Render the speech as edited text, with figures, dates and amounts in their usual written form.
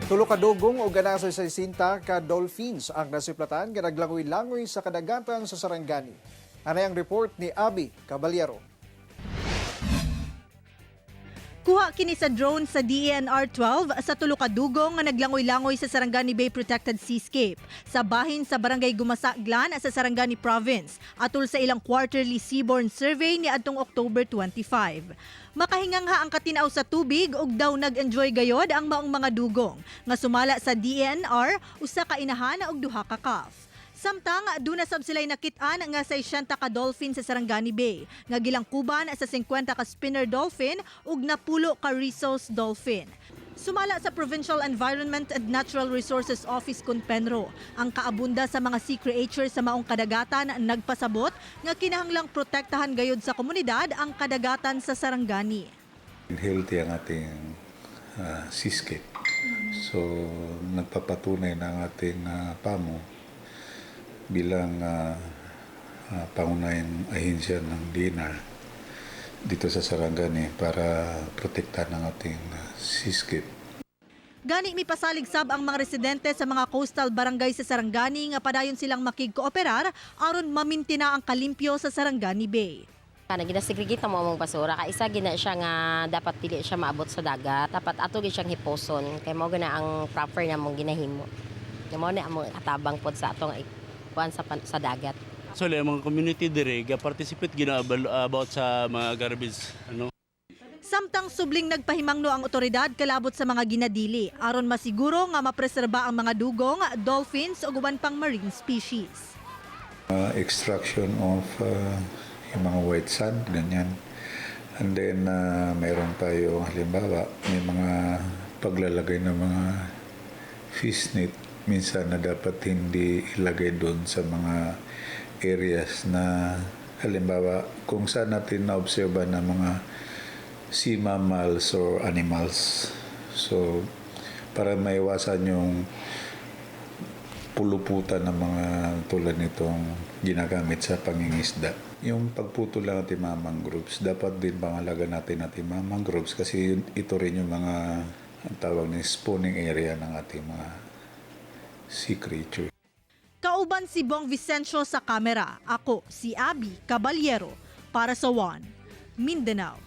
Tulo ka dugong o naa sa 60 ka dolphins ang nasiplatan nga naglangoy-langoy sa kadagatan sa Sarangani. Anay ang report ni Abby Caballero. Kuha kini sa drone sa DENR 12 sa tulo ka dugong nga naglangoy-langoy sa Sarangani Bay Protected Seascape sa bahin sa Barangay Gumasa Glan sa Sarangani Province atol sa ilang quarterly seaborne survey ni adtong October 25. Makahingangha ang katinaw sa tubig ug daw nag-enjoy gayod ang maong mga dugong nga sumala sa DENR, usa ka inahan ug duha ka calf. Samtang duna sab sila'y nakit-an nga 60 ka dolphin sa Sarangani Bay nga gilangkuban sa 50 ka spinner dolphin ug 10 ka Risso's dolphin. Sumala sa Provincial Environment and Natural Resources Office kon Penro, ang kaabunda sa mga sea creatures sa maong kadagatan nagpasabot nga kinahanglang protektahan gayod sa komunidad ang kadagatan sa Sarangani. Healthy ang ating seascape. So, nagpapatunay na ang ating PAMO bilang pangunahing ahensya ng DENR dito sa Sarangani para protektahan ang ating seascape. Gani mipasalig sab ang mga residente sa mga coastal barangay sa Sarangani nga padayon silang makigkooperar aron mamintina ang kalimpyo sa Sarangani Bay. Kana ginasegregate na mo among basura, kaisa gina siya nga dapat dili siya maabot sa dagat. Dapat ato gid siyang hiposon kay mao gina ang proper na mong ginahimo. Kay mao na among katabang pod sa atong kuan sa dagat. So, ang mga community dire ga participate gina about sa mga garbage ano. Samtang subling nagpahimangno ang otoridad kalabot sa mga ginadili aron masiguro nga mapreserba ang mga dugong, dolphins ug uban pang marine species. Extraction of yung mga white sand, ganyan. And then, meron tayo, halimbawa, may mga paglalagay ng mga fish net minsan na dapat hindi ilagay doon sa mga areas na halimbawa kung saan natin na-obserba na mga sea mammals or animals. So, para maiwasan yung puluputan ng mga tulad nitong ginagamit sa pangingisda. Yung pagputol lang ating mga mangroves, dapat din pangalaga natin ating mga mangroves kasi ito rin yung mga ang tawag ni spawning area ng ating mga sea creature. Kauban si Bong Vicencio sa kamera. Ako si Abby Caballero para sa One Mindanao.